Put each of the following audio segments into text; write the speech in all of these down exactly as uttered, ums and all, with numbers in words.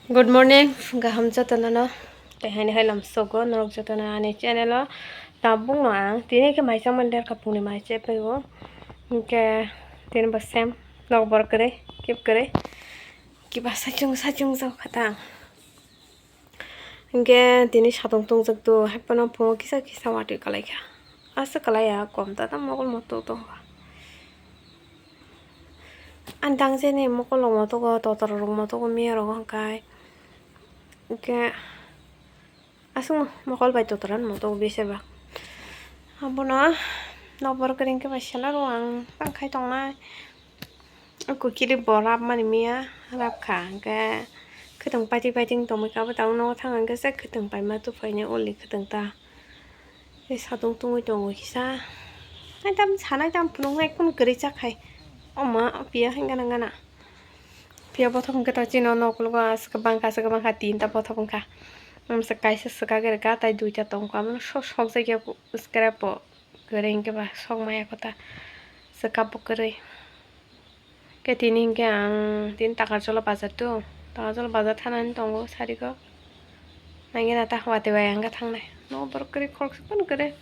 Good morning, gaham jotono no. Tei haini hai lamsogo norok jotono ani channel o. Tabuk no ang tini khe maisa mandir kapungni mai chepaibo. Hinkhe tini bo sem nok bor kwrwi, kip kwrwi. Kiba sachung sachung jok kha ta. Hinkhe tini satung tungjak do, hai phano phungo kisa kisa watwi kwlai kha. Aswk kwlai ya, kom ta tamo mokol motok tong kha. Ani dang jeni mokol rok motogo, totor rok motogo, miya rok hwnkhai. Hinkhe aswk mokol bai totor ani motogo bese ba. Abono nok bor kwrwi hinkhe bai sela rw ang tang khai tongnai. Kukiri bo rap mani miya rap kha, hinkhe khwtwng paiti paiti wng tongmoi kha, abo tabuk nogo thang hinkhe se khwtwng paima tubuphaini uli khwtwng ta. Tei satung tungwi tongo kisa. Hai tam sanai tam phunuknai kunu kwrwi chak hai. Oma, piya hai gana gana. Piya bothop wngkhe ta chini o nokologo aswk bangkha, aswk bangkha, tinta bothop wngkha. Amsa kaisa swkagwi rwkha, tei duita tongkha. Abono sok, sok jakya scrap bo kwrwi hinkhe ba sok maya kotha. Swkap bo kwrwi. Khe tini hinkhe ang tini Takarjala bazar do. Takarjala bazar thanani tongo sarigo. Nangina ta watwi bai ang khe thangnai. Nogo borok kwrwi khoroksa phano kwrwi.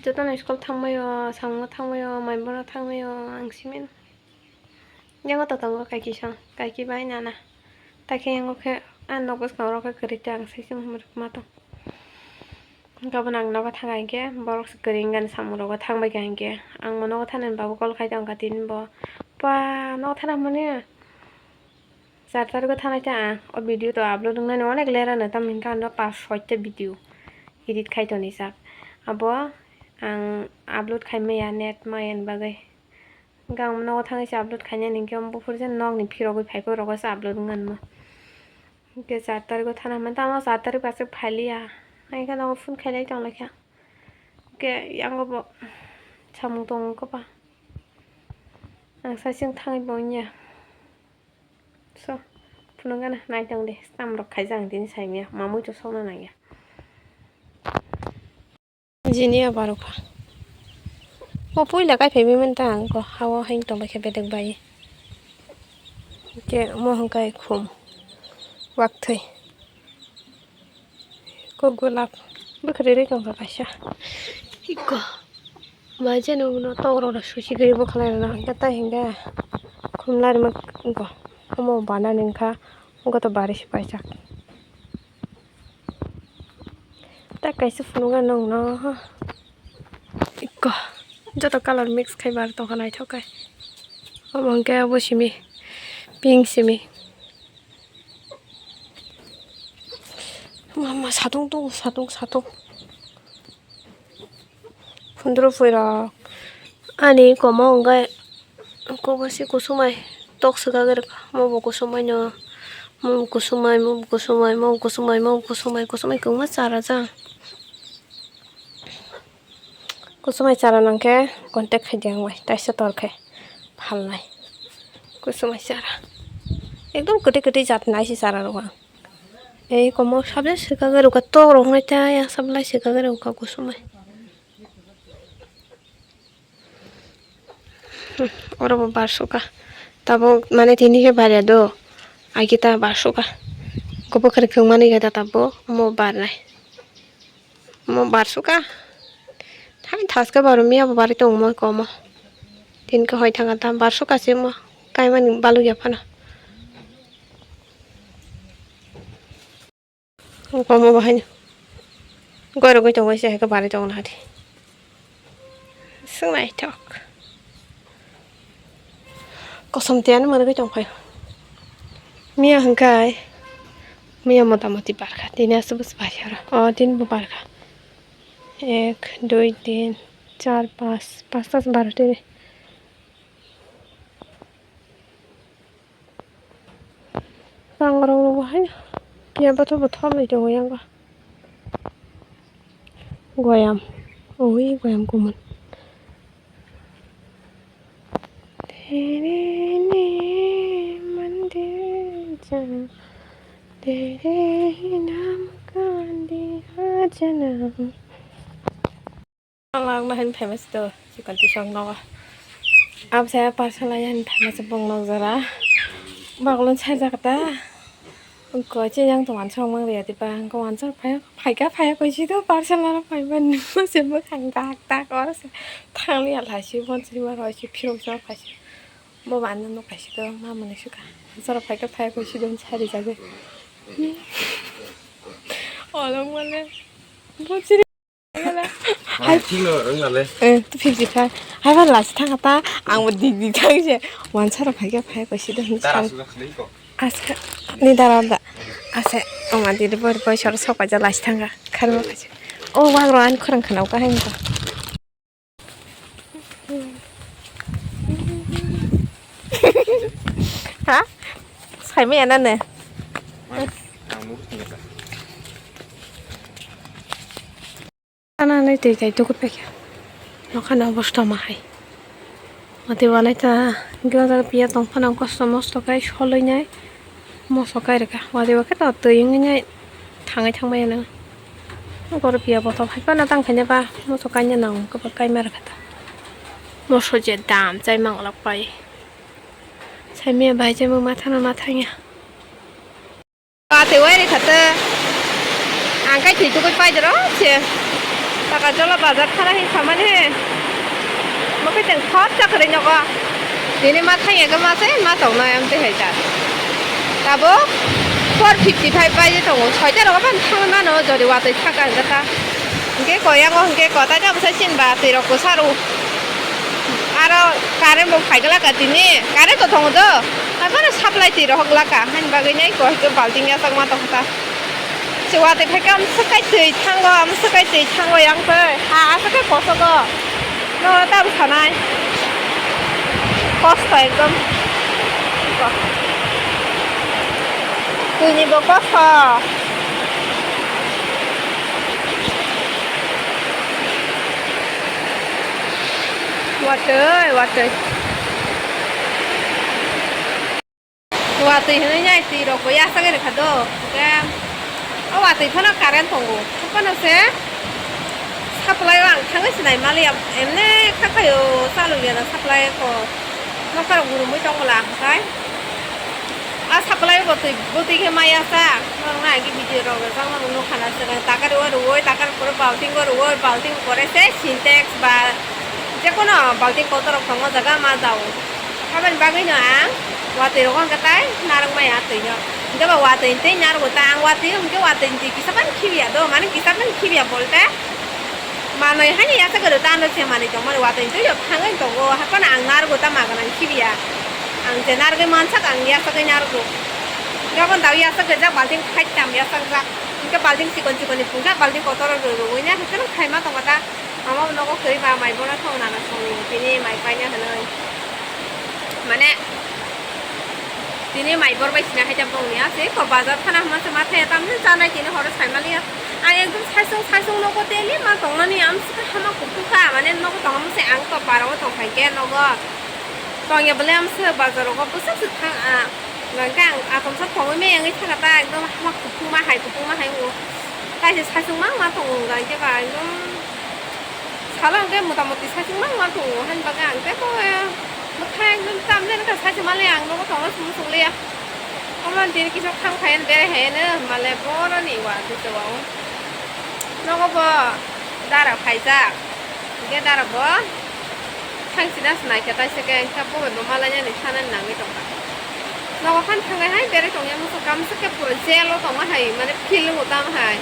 Jotono school thangbaio, samungo thangbaio, mai bono thangbaio, ang simin. Yango to tongo kaiki song, kaiki bai nana. Ta khe yango khe, ah, nok bwskango rw khe kwrwi tei ang sai se ma tong. Hinkhe abono ang nogo thang hinkhe borok se kwrwi wngkha samung rogo thang bai kha hinkhe ang bo nogo thani babu call khai tongkha tini bo pa nogo thana hwnmani char tarigo thanai ta ang o video to upload wngnani onek ler ano tamoni hinkhe ano pas soita video edit khai toni sak abo ang upload khai maya net maya ni bagwi. Hinkhe ang nogo thangwi se upload khainani hinkhe buphuru je nokni phirogwi phaiphuru rogo se upload wngkha nw. Hinkhe char tarigo thana hwnmani tamo char tarik aswk phailiya. Hinkhe nogo phone khailai tonglaikha. Hinkhe yango bo samung tongo kwbang. Ang saichung thangwi bo wngya. So, phunukgana naitong de, stamp rok khaijak ang tini saimya, mamui to sokna nangya. Jini abarokha. O puila kai phaiwi manta ang ko hawa hain tongbai khe bedek bai. Ke mo hwnkhe khum. Wakthwi. Ko golap. Bwkha rwi tongkha kaisa. Iko. Bai jeno bono tok rok susi gwi bo khlai rwna hwnkhe tai hwnkhe khum lari ma ko. Omo bana ni wngkha. Wngkha to bari se paijak. Tak kaisa phunukgana nokno. Ikko. Joto colour mix khai bar tongkha naithok khai. Omo hwnkhe abo simi. Pink simi. Mama satung tongo, satung, satung. Phundro phuirok ani komo hwnkhe kobo se kusumai tok swkagwi rwkha. Mobo kusumai no, mobo kusumai, mobo kusumai, mobo kusumai, mobo kusumai, kusumai kwbangma chara jang. Kusumai chara nangkhe contact khaidi ang bai, taisa tor khe phalnai. Kusumai chara ekdom kwtwi kwtwi jat nai se chara rok ang. Ei komo sablai swkagwi rwkha, tok rok wngnai ta yang sablai swkagwi rwkha kusumai. Hmm, oro bo bar suka. Tabuk mane tini khe bar ya do. Agi ta bar suka. Kubukhwrwng kwmani khe ta tabuk omo bar nai. Omo bar suka. Thani thaske bar miya bo bari tongmo komo. Tini khe hoi thangkha ta bar suka se omo. Kaimani balukya phano. Omo bahaino. Goirogwi tongo se hai khe bari tongo hadi. Swngnaithok. Kosom tiyani mwrwgwi tongphaio. Miya hwnkhe miya motamoti barkha. Tini aswk bwswk barkha oro. O tini bo barkha. Ek, dui, tin, char, pas. Pasta se baro tini. Kangrok rok bo hai phiya bothop bothop bai tongo yang o. Goyam. Ui goyam kumun. Tere ne mandir ja, tere hi naam ka diya janam. Ang lagna hin famous to, chikon tisok nogo. Abse parcel ayan famous bong nok jora. Bagulun sai jakta. Ko che yang to wansa mang ya di ba ko wansa phai phai ka phai ko si to parcel na phai ban no se mo thang tak tak or se thang li ala si bon si ma ro si phiro sa phai si mo ban no phai si to ma mo ne su ka wansa phai ka phai ko si don chari jabe. Olong male bon si Hai, thik no rwng nale. Eh, tu fifty five. Hai, ban last thang ta, ang bo dik dik thang se. Wansa ro phai ka phai ko si don Dara chari. Suga khali ko. Aska ni dara da. Ase, oma di de bor bor sor sok aja last thanga. Kharma kaje. O wang ro an khorang khana ka hen ko. Ha? Sai me ana ne. Ang nuru tinggal. Ananai twi kai tuku paikha. Nokhani obosta ma hai. Mati wanai ta gilajak piya tong phano kosto mosto kai soloi nai. Moso kai rwkha. Wadi wakhe to twi wngwi nai thangai thangbai ano. Goro piya botol hai phano tang khaina ba moso kaina nang khe ba kaima rwkha ta. Moso je dam chai manglak pai. Sai miya bai je mo matha no mathangya. Watwi wari kha ta. Ang kai thwi tugwi pai doro se. Taka jola bazar thana hin samani he. Mo khe teng khot cha kwrwi nogo. Tini ma thang ega ma se ma tong na em te hai ta. Tabo four fifty five bai je tongo. Soita rogo ban thang mano jodi watwi thaka hingka ta. Hingke koyango hingke kota jabo sai sin ba twi rok bwsa ro. Aro current bo phai glak ka tini. Current to tongo do. Abo no supply twi rohok glak ka. Hani bagwi nai ko hingke balting ya chakma tong kha. Se watwi phai khe amswk kai twi thango, amswk kai twi thango yang twi. Ha, aswk kai kosogo. No, ta bwsa nai. Kosto ekdom. Twi ni bo kosto. Watwi, watwi. Watwi hinwi nai twi rok bo yasagwi rwkha do. Hwnkhe o watwi phano current tongo. Phano se supply o ang thangwi se nai maliya. Emne kha khaio chalokya na supply ko. Nokha rok gurumwi tong bwla hwnkhe. A supply o bwtwi, bwtwi khe maya sa. Norok nai agi video rok rwjak norok nukha na swkang. Takar o rwui, takar pore balting o rwui, balting pore se Sintex ba jekono balting kotor rok tongo jaga ma jao. Aboni bagwi no ang watwi rogo hwnkhe tai narwk maya twi no. Hwnkhe ba watwi tei narwgo ta ang watwi hwnkhe watwi twi kisa phano khibiya do, mane kisa phano khibiya bolte manwi hani yasagwi rw ta ano se manwi tongmani watwi twi rok thangwi tongo haphano ang narwgo ta ma gwnang khibiya. Ang je narwgwi mansak ang yasagwi narwgo. Gabon dao yasak rijak balting khaittam yasakjak. Hwnkhe balting chikon chikon ni phunukjak balting kotor rok rwui ne hwnkhe no khaima tongo ta. Mama bo nogo kwrwi ba mai bono thong nana songni tini mai paina hwnwi. Mane tini mai bor bai sina haita bongni ase ko bazar thana hwnma se ma thaya tamni chanai tini horo saimaliya. Ang ekdom saisung saisung nogo teli ma tongnani amswkha hama kuphukha mane nogo tongma se ang to barao tongkhaikhe nogo. Tongya bwle amswk bazar rogo bwswk swk thang a. Hwnkhe ang atomsa thongwi meyangwi thangkha ta ekdom hama kuphukma hai kuphukma hai wngo. Kaisa saisung ma ma tongo hwnkhe ba ekdom. Salo hwnkhe mota moti saisung ma ma tongo, hani bagwi ang teibo, eh, bwkha ekdom tamjani kha saisung male ang nogo tongna sumung sung liya. Omo tini kisa thang phaiyan berai phaiyan male boroni wa tei chwla o. Nogo bo dara phaijak, hwnkhe dara bo thang sina se naikhe taisike, hwnkhe bo bai bo malainani sanani nangwi tongkha. Nogo phano thangnai hai berai tongya, muchung kamsa khe pura jail o tongma hai, mane feel wngo tamo hai.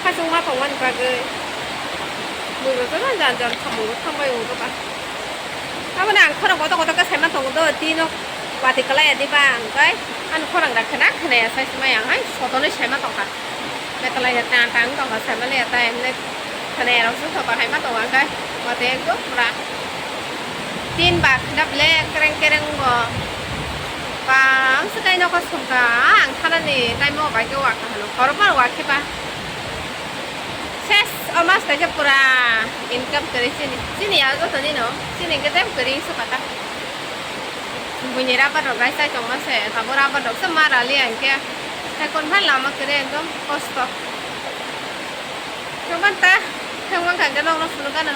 Khachukma tongmani bagwi. Buibo joto jan jan samung bo thangbai wngo ba. Aboni ang khorang kotor kotor khe saima tongo do, twi no watwi kwlaiya diba ang kai. Ani khorang da khna khna ya sai se mai ang hai sotonwi saima tongkha. Bekalai ya tang tang tongkha saimaliya ta emne khana erok se sopa hai ma tongo ang kai. Watwi ekdom pura tin ba khna black kereng kereng bo. Bam se kai nokha sumka ang thanani tai mo bai khe wakha hano. Horo ma wakhe ba. Ses o mas kaisa pura income kwrwi chini. Chini ya joto ni no. Chini khe tem kwrwi se pata. Buini rubber rok rai chai tongma se. Tabo rubber rok se ma rali ang khe. Hai kon hai lama kwrwi ekdom kosto. Thangmanta, thangmang kha hwnkhe nokno phunukgano.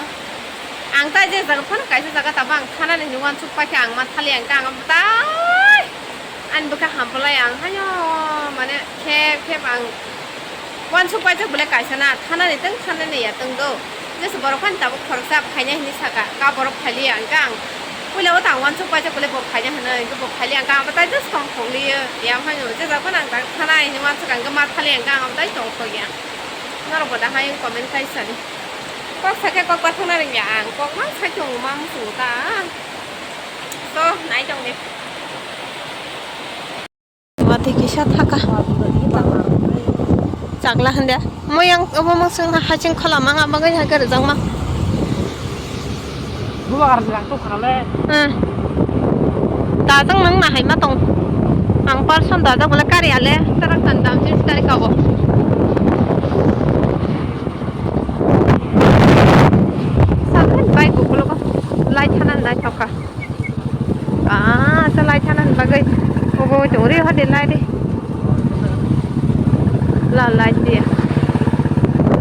Ang tai je jaga phano kaisa jaga tabang thanani hinwi uansuk paikha ang ma thali ang khe ang tai. Ani bwkha hambolai ang haino mane Khep khep ang uansuk paijak bole kaisa na, thanani tong, thanani ya tong do. Jesa borok phano tabuk khoroksa phaina hinwi saka, ka borok phailiya hwnkhe ang puila o tang uansuk paijak bole bo phaina hwnwi, hwnkhe bo phailiya hwnkhe ang bo tai just tongthokliya. Ya phano jesa phano ang tang thana hinwi uansuk ang ma thaliya hwnkhe ang bo tai tongthokya. Norok bo da hai comment kaisani. Kok sakhe kok bathang na ringya ang, kok mang sai tongo mang sungo ta. So, nai tongdi. Watwi kisa thaka. Chakla hande. Moyang obo mungsung na haching khola manga bagwi hai gari jangma. Buba ar lang to khale. Hmm. Dajang nang na hai ma tong. Ang person dajak bole kari ale tarak tan dam jis kari kabo. Sakhan bai kukulo ko lai thanan dai thoka. Ah, sa lai thanan bagwi. Obo chori hadi lai di. La lai di.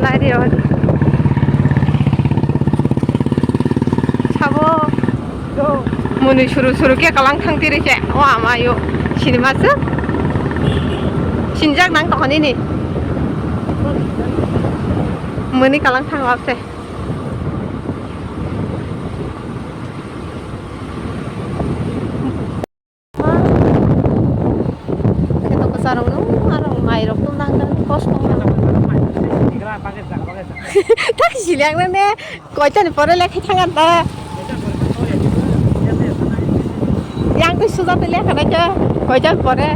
Lai di hadi. Sabo. Muni suru suru ke kalang thang tiri se. O ama yo. Sinima se. Sinjak nang tokoni ni. Muni kalang thang wap se. Kheto kwcharokno arong mairok tongna hwnna kosto wngna. Tak siliang nane koitani pore lekha thanga da. Yang twi sujak twi lekha naikhe koitani pore.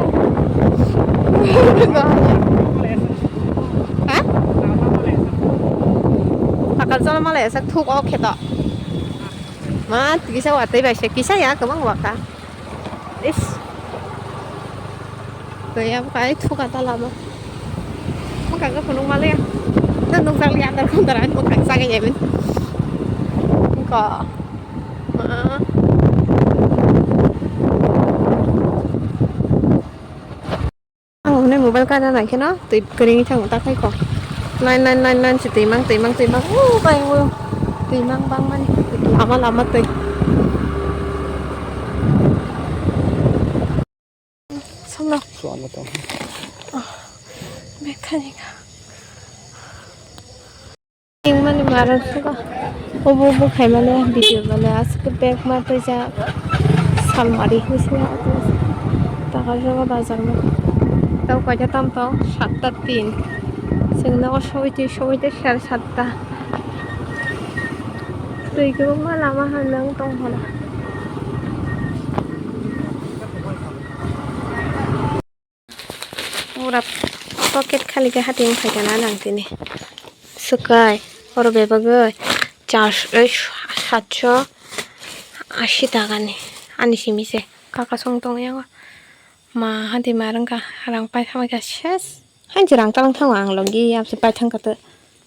Ha? Pakar jala mala esak thuk o kheto. Ma, kisa watwi bai se, kisa ya, kwbang waka. Is. Kaya kai thuka ta lama. Maka ga phunuk male. Na nukjak li andar kondar ani maka jaga yamin. Ko. Ma. Ang hwnwi mobile kana nai kheno twi kwrwngwi thango ta khai kok. Line, line, line, line se twi mang, twi mang, twi mang. O bai o twi mang bang mani. Lama, lama twi. Samno. Suano tong. Mekanik. Tingmani marok suka. Obo obo khaimani video bale aswk bag ma twijak. Salmari hinwi sini takajak o bazar no. Tei kaisa tamtong satta tin. Chwng nogo sogwi twi sogwi twi sar satta. Twi kwbangma lama hamya wng tong phano. Pura pocket khali khe hati wng phaikha na nang tini. Swkai oro bebagwi charso, ei, satso asi takani ani simi se kaka song tong yango. Ma hati ma rwngkha rang pai thamai kha ses. Hain se rang talang thango ang logi yamse pai thangkha to.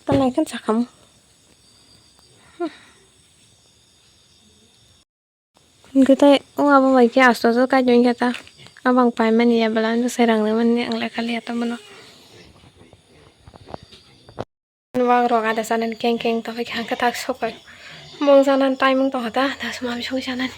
Talnai khan sakhamu. Hwnkhe tei o abo bai khe asto asto kaitor wngkha ta. Abo ang paimani ya bwla, ang bwsai rang nangmani ang lekha liya ta bono. Wak rok ada sanani keng keng tongkha khe hwnkhe tak sokai. Mung sanani taimung tongkha ta, das mami song sanani.